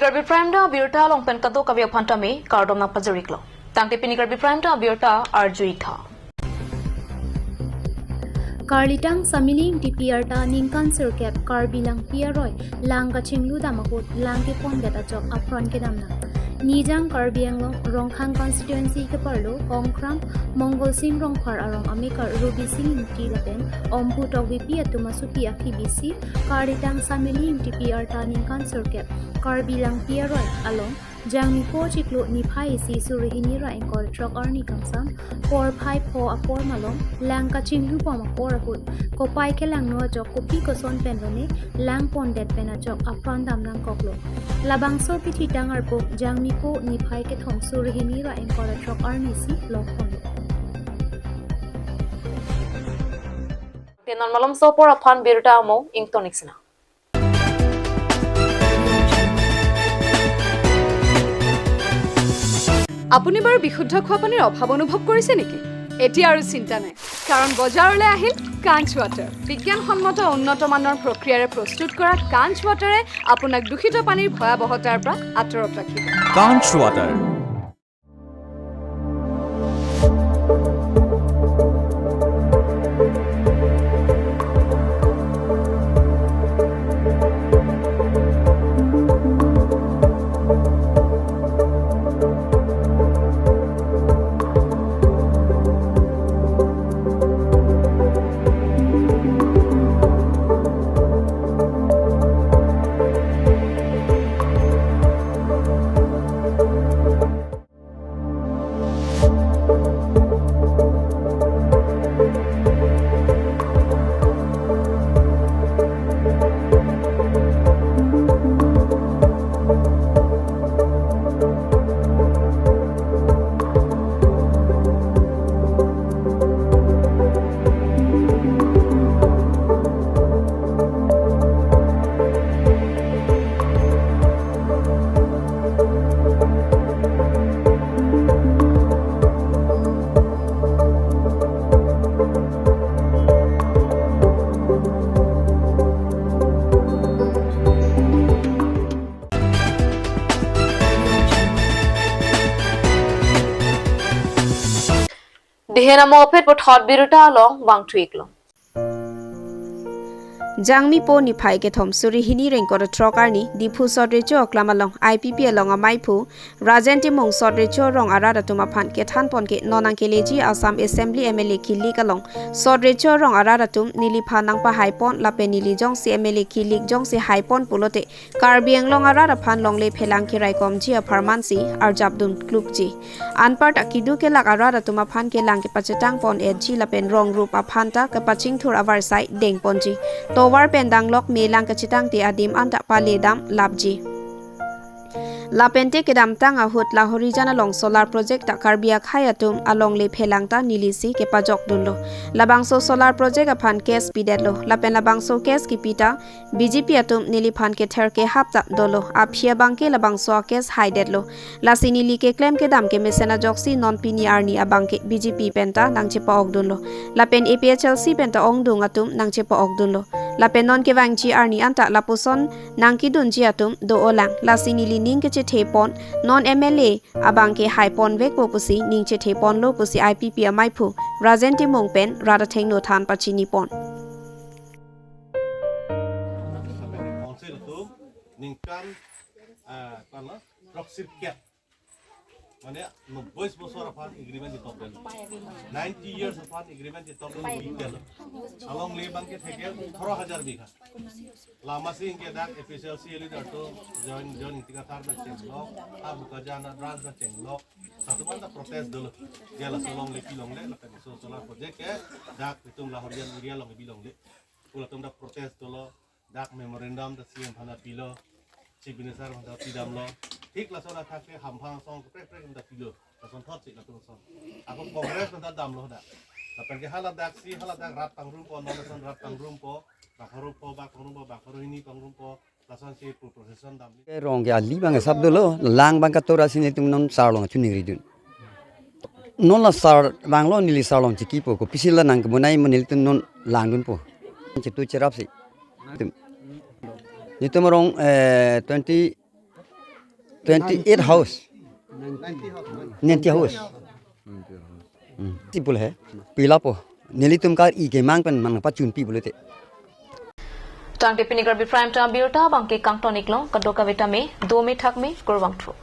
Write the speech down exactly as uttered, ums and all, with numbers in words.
Karbi Prime Time abirta along pen kadokave aphan tame kardom nangpajir-iklo. Tangte pini Karbi Prime Time abirta arju-ik tha. Karlitang Samili Ingtipi arta ningkan sirkep Karbi Langpi aroi lang kachingludam ahut lang kepondet ajok apran kedam nang. Nijang Karbi Anglong Rongkhang constituency keparlo Ongkram Mongol Sing Rongphar arong amekar Rubi Sing Ingti lapen Omphu Tokbipi atum asopi akhi bisi Karlitang Samili Ingtipi arta ningkan sirkep Karbi Langpi aroi along Jangmipo chiklo niphai isi suri hini ra ingkoi throk arni kangsam porphai pho apor malom lang kachinglubom apor ahut kopai kelangno ajok kopi koson pen lone lang pondet pen ajok apran dam nangkoklo. Labangso aphi thitang arpuk Jangmipo niphai kethom suri hini ra ingkoi throk arni si lok ponlo. Te non malomso apor aphan birta amo ingtonik sina. আপুনি বাৰু বিশুদ্ধ খোৱা পানীৰ অভাৱ অনুভৱ কৰিছে নেকি? এতিয়া আৰু চিন্তা নাই, কাৰণ বজাৰলৈ আহিল কাঞ্চ ৱাটাৰ। বিজ্ঞানসন্মত উন্নত মানৰ প্ৰক্ৰিয়াৰে প্ৰস্তুত কৰা কাঞ্চ ৱাটাৰে আপোনাক দূষিত পানীৰ ভয়াৱহতাৰ পৰা আঁতৰত ৰাখিব। কাঞ্চ water. Dihen amo aphi puthot birta along vangthu-iklo. Jangmipo niphai kethom suri hini ra ingkoi throk arni Diphu Sot Recho Aklam along I P P along amaiphu Rajen Timung Sot Recho arong arat atum aphan kethan pon ke non nangkeleji Assam Assembly M L A kilik along Sot Recho arong arat atum neliphan nangpahai pon lapen neli jongsi M L A kilik jongsi hai pon pulote Karbi Anglong arat aphan longle phelang keraikomji apharman si arjapdun klukji. Anparta keduk kelak arat atum aphan ke lang kepachetang pon-etji lapen rong rup aphan ta kepachingthur avarsai dengponji. Tovar pen danglok me lang kachetangte adim anta paledam lapji. Lapente kedamtang ahut Lahorijan along solar project ta Karbi akhei atum alongle phelang ta nelisi kepajokdunlo. Labangso solar project aphan case pidetlo. Lapen labangso case kipi ta B J P atum neliphan kether kehap ta dolo. Aphi abangke labangso a-case haidetlo. Lasi neli keklem kedam kemesen ajoksi non pini arni abangke B J P penta nangchepa-okdunlo. Lapen A P H L C penta ongdung atum nangchepa-okdunlo. Lapen non kevangji arni anta lapuson nangkedunji atum do-olang. Lasi neli ning kechethe pon non M L A abangke hai ponvekpo pusi ning chethe ponlo pusi I P P amaiphu Rajen Timung pen rat athengno than pachini pon. Sampai di council itu ningkan, eh, apa lo, throksirkep. Mane, নব্বই বছৰ aphan agreement di tokdel. Ninety years aphan agreement di tokdel, di tokdel. Alongle abangke theke ওঠৰ হাজাৰ বিঘা. Lama si ingke dak A P H L C leader to join, join tingkathar na chenglok, a Bokajan branch na chenglok. Satu manta protest dolo. Dia laso longle pilongle, lapen so solar project ke dak itum Lahorijan area along pilongle. Pu latum dak protest dolo, dak memorandum dak C M aphan pilo, Chief Minister aphan pidamlo. Thik lason athak ke hamphang asong kaprek kaprek dak pilo. Lason thot si latum son. Ako Congress dak damlo dak. Lapen ke hala dak si, hala dak rat pangrumpo, non lason rat pangrumpo, bak pharo pho, bak pangrumpo, bak pharo hini pangrumpo, lason si pu procession dam. Ke rong ke ali abang sap dolo, lang abang katora si netum non sar along chuningridun. Non la sar abang lo, neli sar along chekipo, kopisi la nangkebonai ma nelitum non langdunpo. Chetu cherap si. Netum, netum arong, eh, twenty, Twenty eight house. Ninety house. Hmm. Simple hai. Pilapo. Nelitum kar-i kemang pen man pachunpi pulote. Tangte pini Karbi Prime Time abirta abangke kangton-iklo, kadokave tame dome thakme, kurvangthu.